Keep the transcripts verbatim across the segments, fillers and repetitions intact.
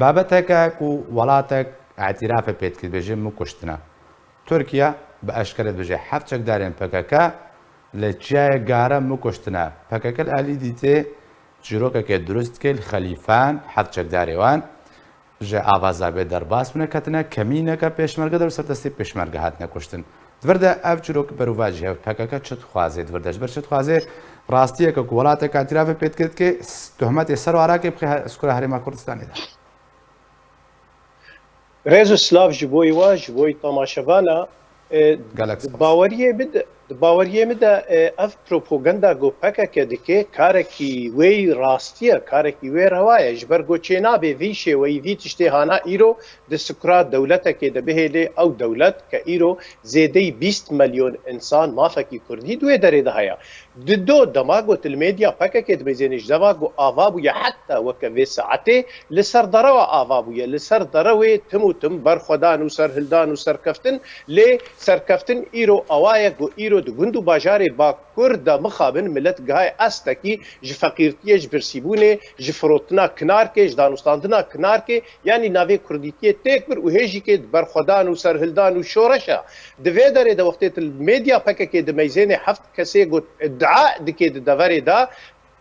Babeteke ku welatek îtirafê pê dike, dibêje min kuştine. Tirkiye bi eşkere dibêje heft çekdarên P K K li Çiyayê Gare min kuştine. P K K li alî dîtê çîrokeke dirust dike li Xelîfan, heft çekdarê wan ji avaza vê derbas bûne, ketine kemîneke pêşmerge de li ser destê pêşmerge hatine kuştin. Di vir de ev çîrok berovajî hev P K K çi dixwaze, di vir de ji ber çi dixwaze rastiyeke ku welateke îtirafê pê dike, dike, s-, tohmetê ser û arakê bixe he-, skura Herêma Kurdistanê de. Rêz û silav ji bo we, ji bo temaşevana. E, Gelek di spas. Baweriyê min de, di baweriyê min de, e, ev propaganda ku P K K dike, karekî wê rastî ye, karekî wê rewa ye. Ji ber ku çênabê vî şêweyî, vî tiştê hana îro di sikura dewletekê de bihêlê, ew dewlet ke îro zêdeyî bîst milyon însan mafekî kurdî di wê derê de heye. Di do dema ku tu li medya P K K dimeyzênî, ji dema ku ava bûye heta weke vê saetê li ser derewa ava bûye, li ser derewê tim û tim berxwedan û serhildan û serkeftin, lê serkeftin îro awa ye ku îro di gund û bajarê Bakur de mixabin milet gihayê astekî ji feqîrtiyê, ji birsîbûnê, ji firotina kinarkê, ji danûstandina kinarkê, yanî navê kurdîtiyê têk bir û hêjîkê di berxwedan û serhildan û şoreşa. Di vê derê de wextê tu li medya P K K dimeyzênê heft kesê got iddia dike di deverê de,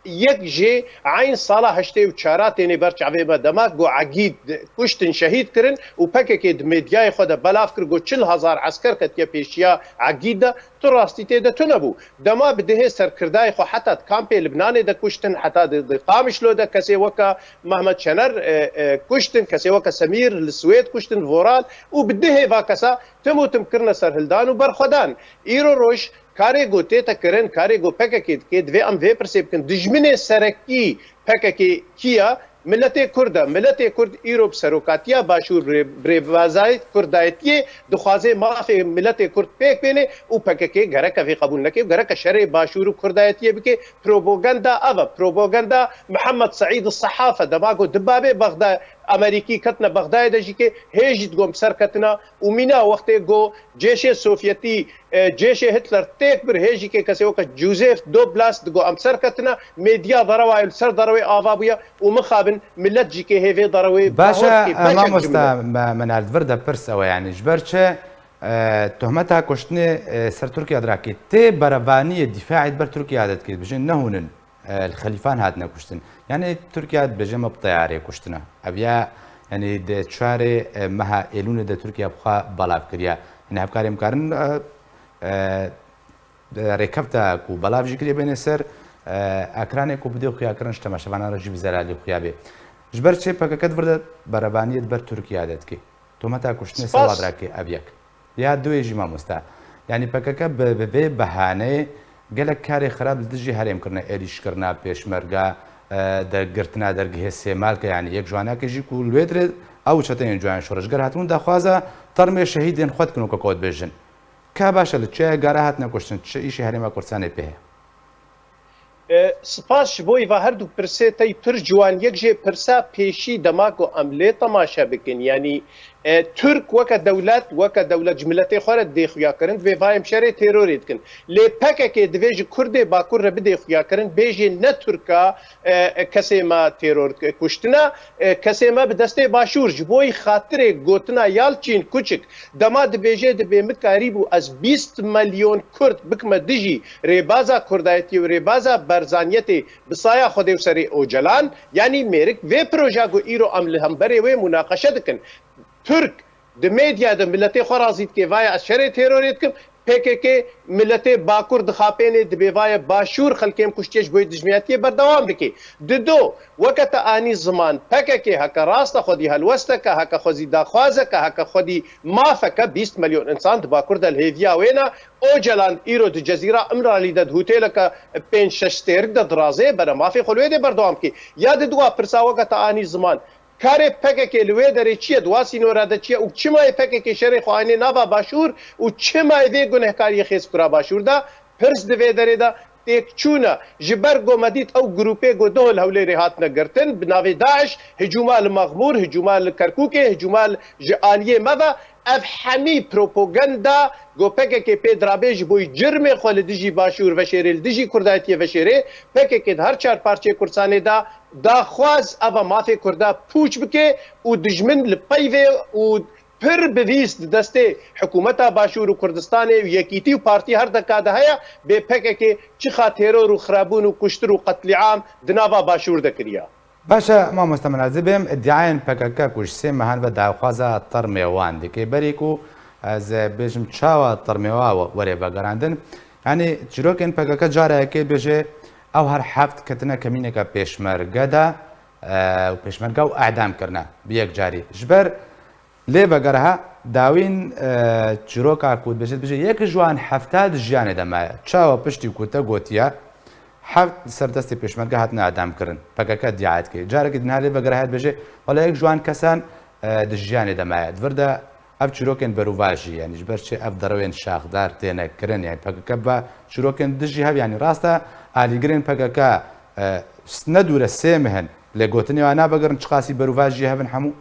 yek jê eyn sala heştê û çara tênê ber çavê me dema ku Egîd kuştin, şehîd kirin û P K K di medyayê xwe de belav kir ku çil hezar esker ketiye pêşiya Egîd de, tu rastî tê de tune bû. Dema bi dihê serkirdayê xwe heta di kampê Libnanê de kuştin, heta di, di Qamişlo de kesê weke Mehmet Şener, e, e, kuştin, kesê weke Semîr li Swêd kuştin, Voral û bi dihê va kesa tim û tim kirine serhildan û berxwedan. Îro roj karê ku tête kirin, karê ku P K K dike, divê em vê pirsê bikin. Dijminê serekî P K K kî ye? Miletê Kurd e. Miletê Kurd îro bi serokatiya Başûr, bi rê-, bi rêbazayê Kurdayetiyê dixwaze mafê miletê Kurd pêk bêne û P K K gereke vê qebûl neke û gereke şerê Başûr û Kurdayetiyê bike. Propaganda ev e. Propaganda Mihemed Seîd Sehaf e. Dema ku du babê Bexda-, Amerîkî ketine Bexdayê de jî ke hê jî digon bi ser ketina û mîna wextê ku cêşê Sovyetî, e, cêşê Hitler têk bir, hê jî ke kesê weke Joseph Goebbels digo em ser ketine, medya derewa li ser derewê ava bûye û mixabin milet jî ke hê vê derewê Baş e, bawer dike, e, beşek mamosta cumle. Me-, Menal, vir de pirs ew e, yanî ji ber çi, e, tohmeta kuştinê, e, ser Tirkiye dirake tê berevaniyê dîfaê di ber Tirkiye de dike, dibêjin nehûnin, e, li Xelîfan hatine kuştin. Yanî Tirkiye dibêje me bi teyarê kuştine. Ev ya, yanî di çarê, e, meha Êlûnê de Tirkiye bi xwe belav kiriye. Yanî hevkarê em karin, e, e, rêkefta ku belav jî kiriye bêne ser, e, ekranê ku bidê xuya kirin ji temaşevanan re jî bi zelalî xuya bê. Ji ber çi P K K di vir de berevaniyê di ber Tirkiye de dike? Tometa kuştinê Spas. Sewa dirake ev yek. Ya duê jî mamoste. Yanî P K K bi, bi vê behaneyê gelek karê xirab li dijî herêm kirine, êrîşkirina pêşmerga, e, dergirtina dergehê Sêmalke, yanî yek ji wanakê jî ku li wê dirê ew çeteyên cuyan şoreşger hatibûn daxwaza termê şehîdên xwe dikin weke ku dibêjin. Ka baş e li çi gare hatine kuştin, çi îşê Herêma Kurdistanê pê heye? E, spas ji bo îva her du pirsê te yî pir ciwan. Yek jê pirsa pêşî dema ku em lê temaşe bikin, yanî, e, Tirk weke dewlet, weke dewlet ji miletê xwe re dê xuya kirin, divê vayê em şerê terorê dikin. Lê P K K divê ji Kurdê Bakur re bidê xuya kirin, bêjê ne Tirka, e, e, kesê me teror kuştina, e, kesê me bi destê Başûr, ji bo yî xatirê gotina Yalçîn Kuçik, dema dibêje, dibê min karîbû ez bîst milyon Kurd bikime dijî rêbaza Kurdayetiyê û rêbaza Barzaniyetê bi saya Xwedê û serê Ocalan, yanî mêrik vê proja ku îro em li hemberê wê munaqeşe dikin. Tirk di medya de miletê xwe razî dike, vaye ez şerê terorê dikim, P K K miletê Bakur dixapêne, dibê vaye Başûr xelkê em kuştiye ji bo dijmiyatiyê berdewam dike. Di do, weke te anî ziman, P K K heke rasta xwedî helwesteke, heke xwezî daxwazeke, heke xwedî mafeke, bîst milyon însan di Bakur de li hêviya wê ne. Ocalan îro di Cezîra Îmralî de di hotêleke pênc şeş stêrik de dirazê, bere mafê xwe li wê dê berdewam bike. Ya di dua pirsa weke te anî ziman, karê P K K li wê derê çi ye, di wa sînora de çi ye û çima yê P K K şerê xwe anî nava Başûr û çima yê vê gunehkariyê xêz kura Başûr de? Pirs di vê derê de têkçûn e. Ji ber ku me dît ew grûpê ku duh li Hewlêrê hatine girtin, bi navê DAIŞ, hicûma li Mexmûr, hicûma li Kerkûkê, hicûma li, ji aliyê me ve, ev hemî propaganda ku P K K pê dirabe ji bo cirmê xwe li dijî Başûr veşêrê, li dijî Kurdayetiyê veşêrê, P K K di her çar parçeyê Kurdistanê de daxwaz eva mafê Kurda pûç bike û dijmin li peyvê û pir bi vîst di destê hikûmeta Başûr û Kurdistanê û Yekîtî û partî her deka de heye, bê P K K çiqa teror û xirabûn û kuştir û qetlîam di nava Başûr de kiriye. Baş e, mamoste, min ez ê bêm îdiayên P K K ku ji sê mehan ve daxwaza termê wan dike. Berî ku ez bêjim çawa termê wa were vegerandin, yanî çîrokên P K K cara yekê bêje ew her heft ketine kemîneke pêşmerge de, e, û pêşmerge û edam kirine bi yek carî. Ji ber lê vegere ha dawîn, e, çîroka ku dibêje, dibêje yek ji wan hefta di jiyanê de maye. Çawa piştî ku te gotiye, heft li ser destê pêşmerge hatine edamkirin. P K K dîa dike. Carekî din her lê vegere heye dibêje, wela yek ji wan kesan, e, di jiyanê de maye. Di vir de ev çîrokên berûvajî, yanî ji ber çi ev derewên şaxdar têne kirin, yanî P K K ve çîrokên dijî hev, yanî rast e, alîgirên P K K, e, ne dûr e sê meh in, lê gotinê wan navegerin çiqasî berûvajî hev in hemû.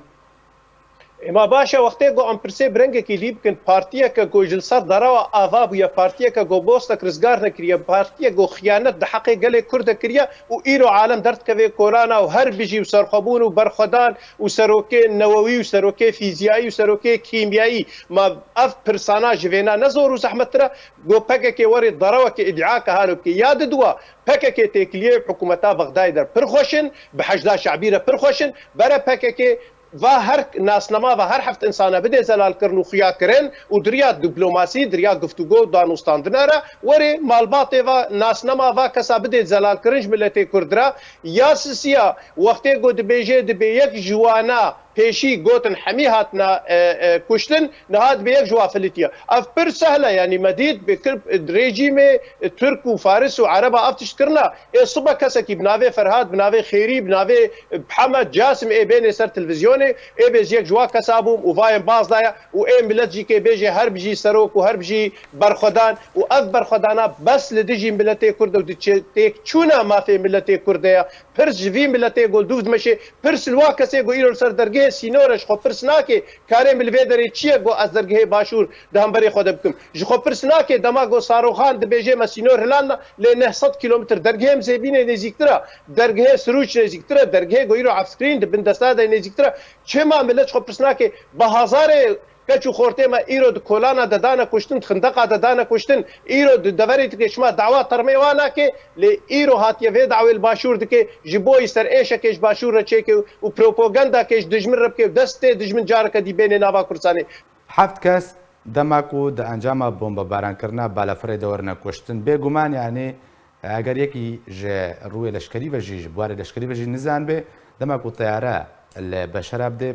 Ema baş e, wextê ku em pirsê bi rengekî dî bikin, partiyeke ku ji li ser derewa ava bûye, partiyeke ku bostek rizgar nekiriye, partiyeke ku xiyanet di heqê gelê Kurd de kiriye û îro alem derdikeve kolana û her bijî û serxwebûn û berxwedan û serokê newewî û serokê fîziyayî û serokê kîmyayî. Ma ev pirsana ji vêna ne zor û zehmettir e? Ku P K K were dereweke îdiake halo bike. Ya diduwa, P K K têkiliyê hikûmeta Bexdayê de pir xweş in, bi Heşda Şebî re pir xweş in, bere P K K va her nasnama va her heft insana bidê zelalkirin û xuyakirin û di riya diplomasî, di riya guftûgo û danûstandina re were malbatê va nasnama va kesa bidê zelalkirin ji miletê Kurd re. Ya sisiya wextê ku dibêje dibê yek ji wana pêşî gotin hemî hatine, e, e, kuştin, niha dibê yek ji wan filitiye. Ev pir sehl e, yanî me dît bi kir-, rejîmê Tirk û Faris û Ereba ev tişt kirina. Ê sibe kesekî bi navê Ferhat, bi navê Xêrî, bi navê Hemed Casim ê bênê ser televîzyonê, ê bê ji yek ji wa kesa bûm û vayên baz daye û ê milet jî kê bêjê her bijî serok û her bijî berxwedan û ev berxwedana bes li dijî miletê Kurd û di çê-, têkçûna mafê miletê Kurd de ye. Pirs ji vî miletê ku li dûv dimeşê, pirs li wa kesê ku îro li ser dergehê sînor e ji xwe pirs nake, karê min li vê derê çi ye ku ez dergehê Başûr di hemberê xwe de bikim. Ji xwe pirs nake dema ku Saroxan dibêje me sînor hilandina, lê neh sed kîlometr dergehê Mizêbînê nêzîktir e, dergehê Sirûç nêzîktir e, dergehê ku îro efskirîn di bin desta de nêzîktir e. Çima milet ji xwe pirs nake? Bi hazarê keç û xortê me îro di kolana de dane kuştin, di xindeqa de dane kuştin, îro di deverê Tirkiyê şima dawa termê wan nake, lê îro hatiye vê dawê li Başûr dike, ji bo yî ser êşekê ji Başûr re çêke û propagandakê ji dijmin re bike û destê dijmin careke dî bêne nava Kurdistanê. Heft kes dema ku di encama bombebarankirinê balafirê de werine kuştin. Bêguman, yanî, eger yekî ji rûyê leşkerî ve jî, ji buarê leşkerî ve jî nizanibê, dema ku teyare li beşera bidê,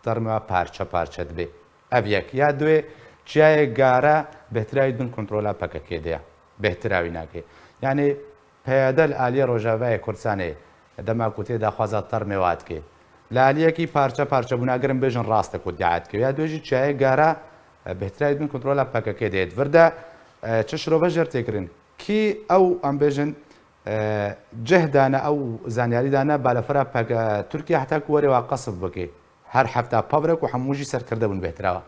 termê wa parçe parçe dibê. Ev yek. Ya duê, çiyayê Gara bêhtirî ya wî di bin kontrola P K K de ye. Bêhtirî ya wî nake. Yanî peyade li aliyê Rojavayê Kurdistanê dema ku tê daxwaza termê wa dike, li aliyekî parçe parçe bûna, gerin bêjin rast e ku dîa dike. Ya duê jî çiyayê Gara, e, bêhtirî ya wî di bin kontrola P K K de ye. Di vir de, e, çi şirove jê re tê kirin? Kî ew, em bêjin, e, cih dane, ew zanyarî dane balafira P K K, Tirkiye heta ku were wa qesf bike. Her hefta pevre ku hemû jî serkirde bûn bêhtirî ya wa.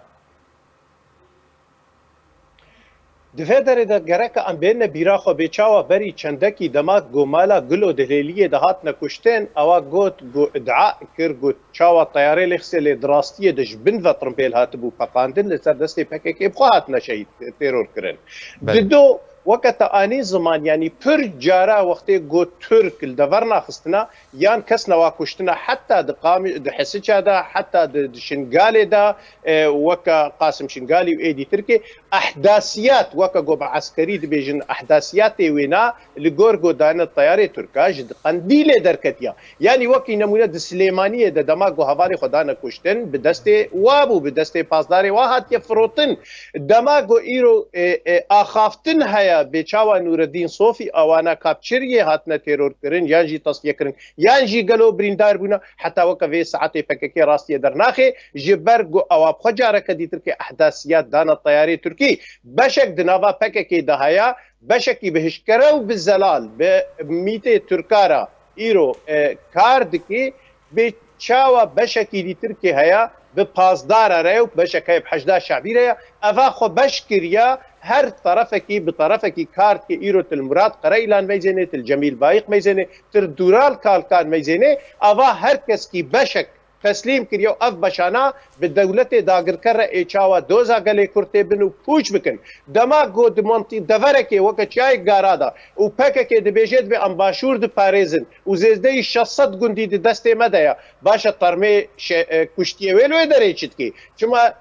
Di vê derê de gereke em bêne bîra xwe bê çawa berî çendekî dema ku mala Gulo di Hilêliyê de hatine kuştin, ewa got, got, îdia kir, got, çawa teyarê lê xistê lê di rastiyê de ji bin ve tirimpêl hatibû peqandin, li ser destê P K K bi xwe hatine şehîd, teror kirin. Belê. Dido, weke te anî ziman, yanî pir cara wextê got Tirk li dever naxistina, yan kes newa kuştina, heta di Qam-, di Hisiça de, heta di, di Şingalê de, e, weke Qasim Şingalî û ê dîtirkê, ehdasiyat, weke ku bi eskerî dibêjin, ehdasiyatê wêna li gor ku dane teyarê Tirka ji Qendîlê derketiya. Yanî wekî nemûne di Silêmaniyê de dema ku hevalê xwe dane kuştin, bi destê wa bû, bi destê pasdarê wa hatiye firotin. Dema ku îro, e, e, axaftin heye, bê çawa Nûreddîn Sofî awana kapçiriyê hatine teror kirin yan jî tasfiye kirin yan jî gelo birîndar bûne, heta weke vê saetê P K K rastiyê dernaxê, ji ber ku ewa bi xwe careke dîtirkê ehdasiyat dana teyarê Tirkî. Beşek di nava P K K de heye, beşekî bi hişkere û bi zelal, bi mîtê Tirka re îro, e, kar dikê, bê çawa beşekî dîtirkê heye, bi pazdara re ye û beşek heye bi heşda şabî re ye. Eva xwe beş kiriye, her terefekî bi terefekî kar dike, îro til Murat Qereîlan meyzênê, til Cemîl Bayik meyzênê, til Dural Kalkan meyzênê. Eva her keskî beşek teslîm kiriye û ev beşana bi dewletê dagirker re ê çawa doza gelê Kurd tê bin û pûç bikin. Dema ku di mantî deverekê weke çiyayê Gara de û P K K dibêje dibê em başûr diparêzin û zêzdeyî şeş sed gundî di destê me de ye. Baş e, termê şe-, e, kuştiyê wê li wê derê çi dikê? Çima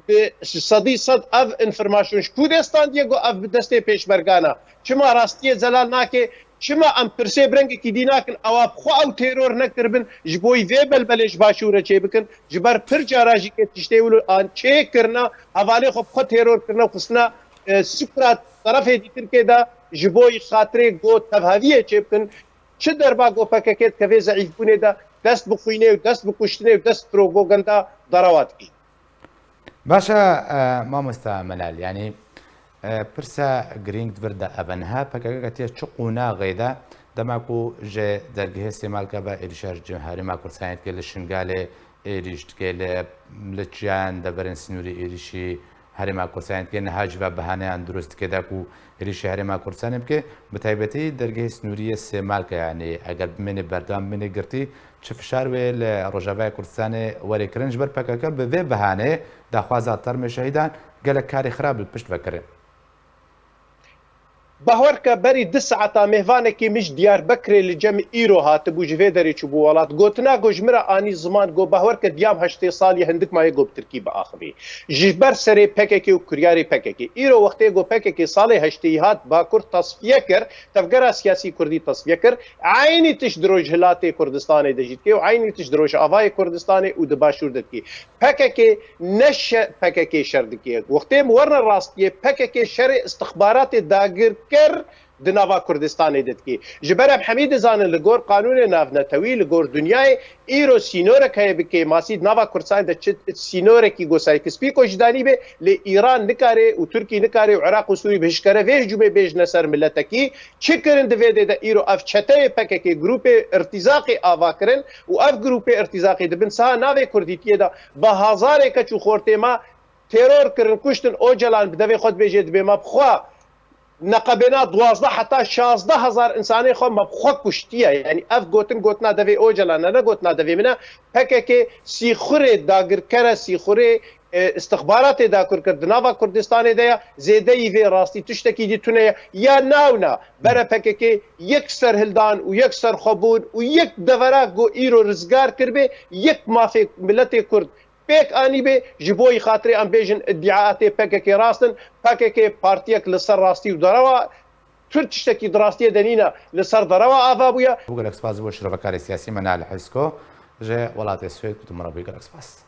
bi sedî sed ev înformasyon ji ku dê standiye ku ev bi destê pêşmergan e? Çima rastiyê zelal nake? Çima em pirsê bi rengekî dî nakin? Ewa bi xwe ew teror nekiribin, ji bo vê belbelê ji başûr re çêbikin? Ji ber pir cara jî kê tiştê wilo an çêkirine, hevalê xwe bi xwe teror kirine, xistine, e, sifra terefê dîtirkê de, ji bo xatirê ku tevheviyê çêbikin. Çi derba ku P K K dikeve zeîfbûnê de, dest bi xwînê û dest bi kuştinê û dest bi propaganda derewa dikî. Baş e, e, mamosta Melal, yanî, e, pirsa girîng di vir de ev e. Niha P K K ketiye çi qonaxê de, dema ku ji dergehê Sêmalka ve êrîşa ji herêma Kurdistanê dike, li Şingalê êrîş dike, li, li çiyan deverên sînorî êrîşî herêma Kurdistanê dike, niha jî ve behaneyan dirust dike de ku êrîşê herêma Kurdistanê bike, bi taybetî dergehê sînorî yê Sêmalka, yanî eger bimîne berdewam bimîne girtî, çi fişar wê li Rojavaya Kurdistanê werê kirin, ji ber P K K bi vê behaneyê daxwaza termê şehîdan gelek karê xirab li pişt ve kirin. Bahwer ke berî du saeta mêvanekî min ji Diyarbekirê li cem îro hatibû, ji vê derê çûbû welat. Gotina ku ji min re anî ziman, got, bahwer ke diyam heştê salî, hindik maye, got, bi tirkî biaxivî. Ji ber serê P K K û kiryarê P K K. Îro wextê ku P K K salê heştêyî hat Bakur tasfiye kir, tevgera siyasî kurdî tasfiye kir, eynî tişt di Rojhilatê Kurdistanê de jî dikê û eynî tişt di Rojavayê Kurdistanê û di Başûr de dikê. P K K ne şe-, P K K şer dike. Wextê em werine rastiyê, P K K şerê istixbaratê dagirker di nava Kurdistanê de dikê. Ji ber em hemî dizanin, li gor qanûnê navnetewî, li gor dinyayê, îro sînorek heye bi kêmasî di nava Kurdistanê de, çi sînorekî ku Sykes-Picot jî danî be, lê Îran nikare û Tirkî nikare û Iraq û Sûrî bi hişkere vê hicûmê bêjine ser miletekî. Çi kirin di vê dê de? Îro ev çeteyê P K K, grûpê irtîzaqê ava kirin û ev grûpê irtîzaqê di bin saha navê kurdîtiyê de bi hazarê keç û xortê me teror kirin, kuştin. Ocalan bi devê xwe dibêje, dibê me bi xwe neqebêna duwazdeh heta şazdeh hezar insanê xwe me bi xwe kuştiye. Yanî ev gotin gotina devê Ocalan e, ne gotina devê min e. P K K sîxurê dagirker e, sîxurê, e, istixbaratê dagirker di nava Kurdistanê de ye. Zêdeyî vê rastî tiştekî dî tune ye. Ya newna bere P K K yek serhildan û yek serxwebûn û yek devera ku îro rizgar kiribê, yek mafê miletê Kurd pêk anîbê, ji bo xatirê em bêjin îddiaatê P K K rast in. P K K partiyek li ser rastî û derewa, tu tiştekî di rastiyê de nîne, li ser derewa ava bûye. Gelek spas ji bo şirovekarê siyasî Menal Hisko ji welatê Swêd, ku tu min re bûyî, gelek spas.